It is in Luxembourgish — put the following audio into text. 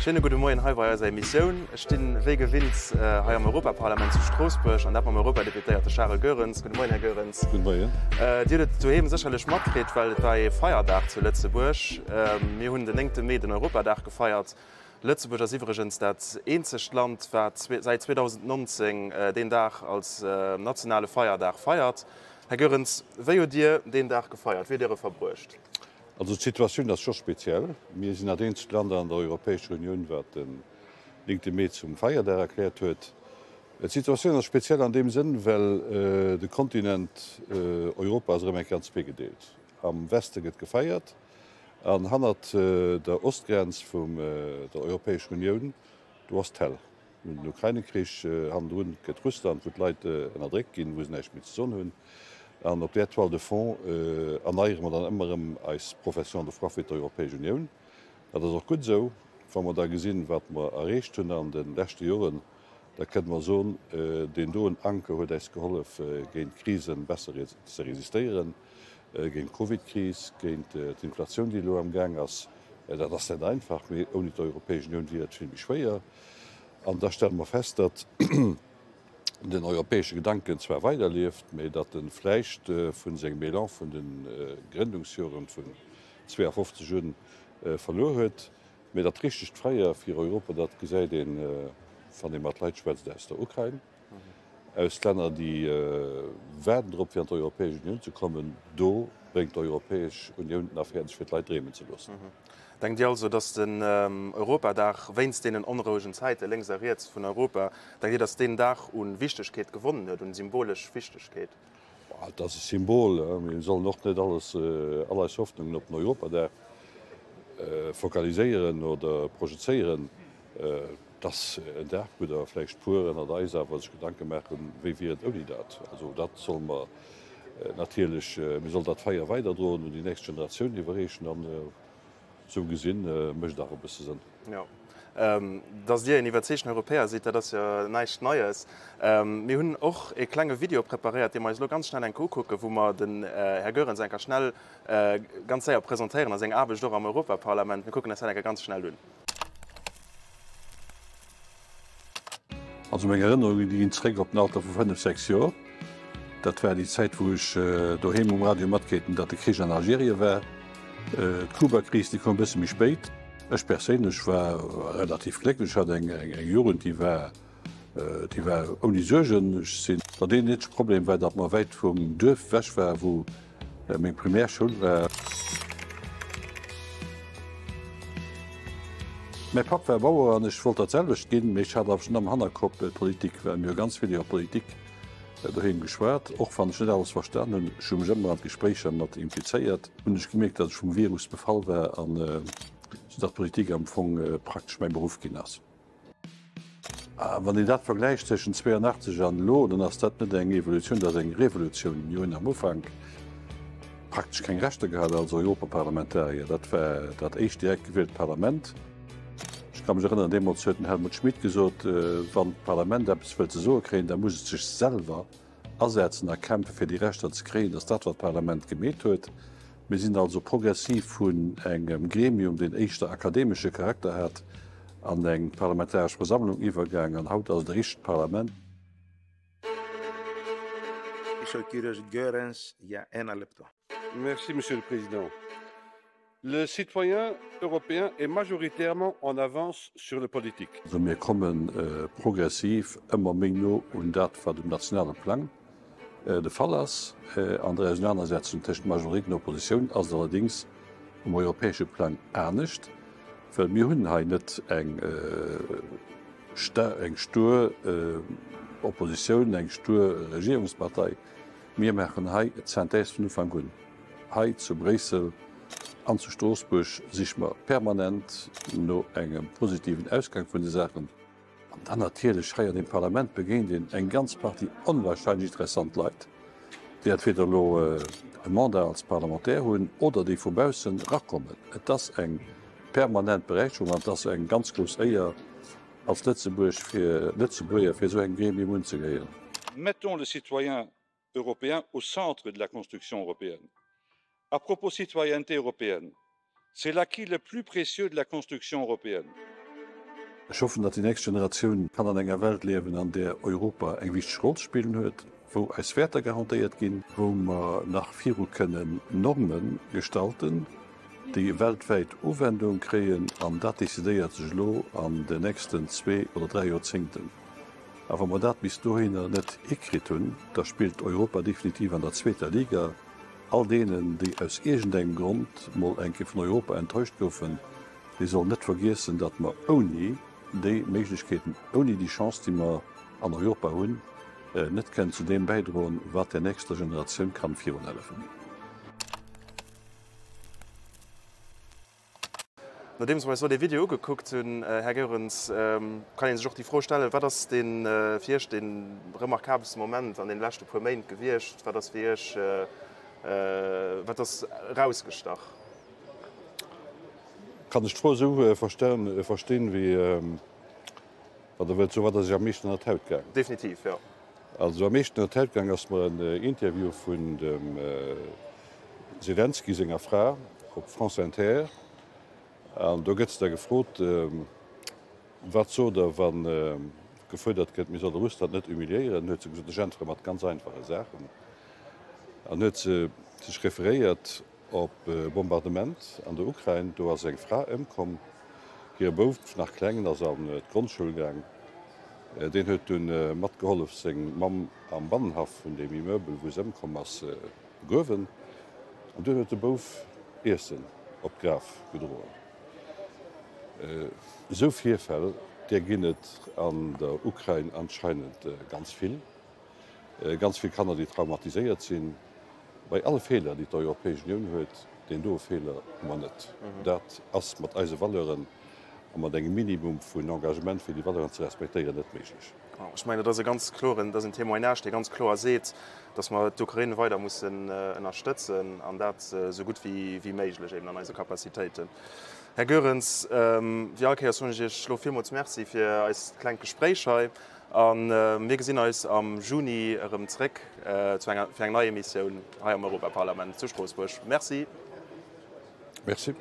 Schéine gudde Moien hei bei eiser Emissioun. Ech stinn wéi gewinnt hei am Europaparlament zu Stroossbuerg an dat mam Europadeputéierte Charel Goerens. Gudde Moien, Här Goerens. Gudde Moien. Dir hutt et doheem sécherlech matkritt, well et war ee Feierdag zu Lëtzebuerg. Mir hunn den 9. Mee den Europadag gefeiert. Lëtzebuerg ass iwwregens dat eenzegt Land, wat säit 2019 deen Dag als nationale Feierdag feiert. Här Goerens, wéi hutt Dir deen Dag gefeiert? Wéi hutt Dir e verbruecht? Also d'Situatioun ass scho speziell. Mir sinn dat eenzegt Land an der Europäescher Unioun, wat den 9. Mee zum Feierdag erkläert huet. D'Situatioun ass speziell an deem Sënn, well de Kontinent Europa ass erëm eng Kéier an zwee gedeelt. Am Weste gëtt gefeiert an hannert der Ostgrenz vum der Europäescher Unioun, do ass d'Hell. Mir hunn den Ukraine-Krich, hannendrun gëtt Russland, wou d'Leit ënnerdréckt ginn, wou se näischt méi ze soen hunn. An op där Toile de fond erneiere mer dann ëmmer erëm eis Profession de foi fir d'Europäesch Unioun. Dat ass och gutt esou. Wa mer da gesinn, wat mer erreecht hunn an de leschte Joren, da kënne mer soen, deen doen Anker huet äis gehollef, géint d'Krisen besser ze resistéieren, géint d'Covidkris, géint d'Inflatioun, déi elo amgaang ass. Dat ass net einfach, mee ouni d'Europäesch Unioun wier et vill méi schwéier. An da stelle mer fest, datt den europäesche Gedanken zwar weiderlieft, mee datt e vläicht vu sengem Elan vun de Grëndungsjoren vun 52 un verluer huet. Mee dat richtegt Feier fir Europa, dat gesäit een, wann ee mat Leit schwätzt aus der Ukrain, aus Länner, déi waarden drop, fir an d'Europäesch Unioun ze kommen. Do bréngt d'Europäesch Unioun et nach fäerdeg, fir d'Leit dreemen ze loossen. Denkt Dir also, datt den Europadag, wéinst deenen onrouegen Zäite lénks a riets vun Europa, denkt Dir, datt deen Dag u Wichtegkeet gewonnen huet, un symbolesch Wichtegkeet? Et ass e Symbol. Mir sollen och net alles, all eis Hoffnungen op den Europadag fokaliséieren oder projezéieren. Et ass en Dag, wou der vläicht puer ënnert eis awer sech Gedanke maachen, wéi wier et ouni dat. Also dat solle mer natierlech, mir sollen dat Feier weiderdroen, un déi nächst Generatioun iwwerreechen an esou gesinn mécht et awer e bësse Sënn. Jo. Datt Dir een iwwerzeegten Europäer sidd, dat ass jo näischt Neies. Mir hunn och ee klenge Video preparéiert, dee mer eis elo ganz schnell eng Kéier ukucken, wou mer den Här Goerens eng Kéier schnell, ganz séier presentéieren a seng Aarbecht och am Europaparlament. Mir kucken eis dat eng Kéier ganz schnell un. Also meng Erënnerungen, déi ginn zréck op den Alter vu 5, 6 Joer. Dat war déi Zäit, wou ech doheem um Radio matkritt hunn, datt de Krich an Algerien war. D'Kubakris, déi koum e bësse méi spéit. Ech perséinlech war relativ glécklech, hat eng Jugend, déi war, déi war ouni Suergen. Ech sinn. Dat eenzege Problem war, datt mer wäit vum Duerf ewech war, wou Meng Primärschoul war. Mäi Papp war Bauer an ech wollt dat selwecht ginn, mee ech hat awer schonn am Hannerkopp d'Politik, well mir hu ganz vill iwwer Politik doheem geschwat. Och wann ech net alles verstan hunn, ech hu mech ëmmer an d'Gespréicher mat implizéiert, hunn ech gemierkt, datt ech vum Virus befall war an sou datt d'Politik am Fong praktesch mäi Beruff ginn ass. Wann een dat vergläicht tëschent 82 an elo, dann ass dat net eng Evolutioun, dat ass eng Revolutioun. Mir hunn am Ufank praktesch keng Rechter gehat als Europaparlamentarier. Dat war dat éischt direkt gewielt Parlament. Ech ka mech erënneren, deemools huet den Helmut Schmidt gesot, wann d'Parlament eppes wëllt ze soe kréien, da muss et sech selwer asetzen a kämpfe fir déi Rechter ze kréien. Dat ass dat, wat d'Parlament gemeet huet. Mir sinn also progressiv vun engem Gremium, deen éischter akademesche Charakter hat, an eng parlamentaresch Versammlung iwwergaang an haut ass et e richtegt Parlament. Merci, Monsieur le Président. Le citoyen européen est majoritairement en avance sur le politique. Also mir komme progressiv ëmmer méi no un dat, wat um nationale Plang de Fall ass. An der Ausenanersetzung tëschent Majoritéit an Oppositioun ass et allerdéngs um europäesche Plang anescht, well mir hunn hei net eng stur Oppositioun, eng stur Regierungspartei. Mir maachen hei d'Synthèse vun Ufank un. Hei zu Bréissel an zu Stroossbuerg siche mer permanent no engem positiven Ausgang vun de Saachen. An dann natierlech hei an deem Parlament begéint een eng ganz Partie onwahrscheinlech interessant Leit, déi entweder elo e Mandat als Parlementaire hunn oder déi vu baussen erakommen. Et ass eng permanent Beräicherung an et ass eng ganz grouss Éier als Lëtzebuerg fir Lëtzebuerger fir esou engem Gremium unzegehéieren. Mettons le citoyen européen au centre de la construction européenne. À propos citoyenneté européenne, c'est l'acquis le plus précieux de la construction européenne. Ech hoffen, datt déi nächst Generatioun kann an enger Welt liewen, an där Europa eng wichteg Roll ze spillen huet, wou eis Wäerter garantéiert ginn, wou mer nach viru kënnen Norme gestalten, déi weltwäit Uwendung kréien, an dat decidéiert sech elo an den nächsten zwee oder dräi Joerzéngten. A wa mer dat bis dohinner net hikritt hunn, da spillt Europa definitiv an der zweeter Liga. All deenen, déi aus iergendengem Grond mol eng Kéier vun Europa enttäuscht goufen, déi sollen net vergiessen, datt mer ouni déi Méiglechkeeten, ouni déi Chance, déi mer an Europa hunn, net kënnen zu deem bäidroen, wat der nächster Generatioun kann virunhellefen. Nodeems mer eis elo dee Video ugekuckt hunn, Här Goerens, kann ee sech och déi Fro stellen, Wat ass dee fir Iech dee remarkabelste Moment an deene leschte puer Méint gewiescht? Wat ass fir Iech, wat ass erausgestach? Kann ech d'Fro esou verstinn, wéi wann Der wëllt soen, wat ass Iech am meeschten ënner d'Haut gaang? Definitiv, jo. Also am meeschten ënner d'Haut gaang ass mer en Interview vun dem Selenskyj senger Fra op France Inter. An do gëtt se da gefrot, Wat sot Der, wa gefuerdert gëtt, mir solle Russland net humiliéieren? Huet se gesot, Ech äntwere mat ganz einfache Saachen. An huet se sech referéiert op e Bombardement an der Ukrain. Do ass eng Fra ëmkomm, hire Bouf, nach kleng, ass an d'Grondschoul gaang. Deen huet dunn matgehollef seng Mamm am Bannenhaff vun deem Immeuble, wou se ëmkomm ass, begruewen. An dunn huet de Bouf Iessen op d'Graf gedroen. Esou Virfäll, där ginn et an der Ukrain anscheinend ganz vill. Ganz vill Kanner, déi traumatiséiert sinn. Bei alle Feeler, déi d'Europäesch Unioun huet, deen doe Feeler hu mer net. Dat ass mat eise Valeuren a mat engem Minimum vun Engagement, fir déi Valeuren ze respektéieren, net méiglech. Ech mengen, dat ass e ganz kloren, dat ass en Témoignage, dee ganz kloer seet, dass mer d'Ukrain weider mussen ënnerstëtzen, an dat esou gutt wéi méiglech eben an eise Capacitéiten. Här Goerens, wéi all Kéiers soen ech Iech elo villmools Merci fir eist klengt Gespréich hei. A mir gesinn eis am Juni erëm zréck zu enger, fir eng nei Emissioun hei am Europaparlament zu Stroossbuerg. Merci. Merci.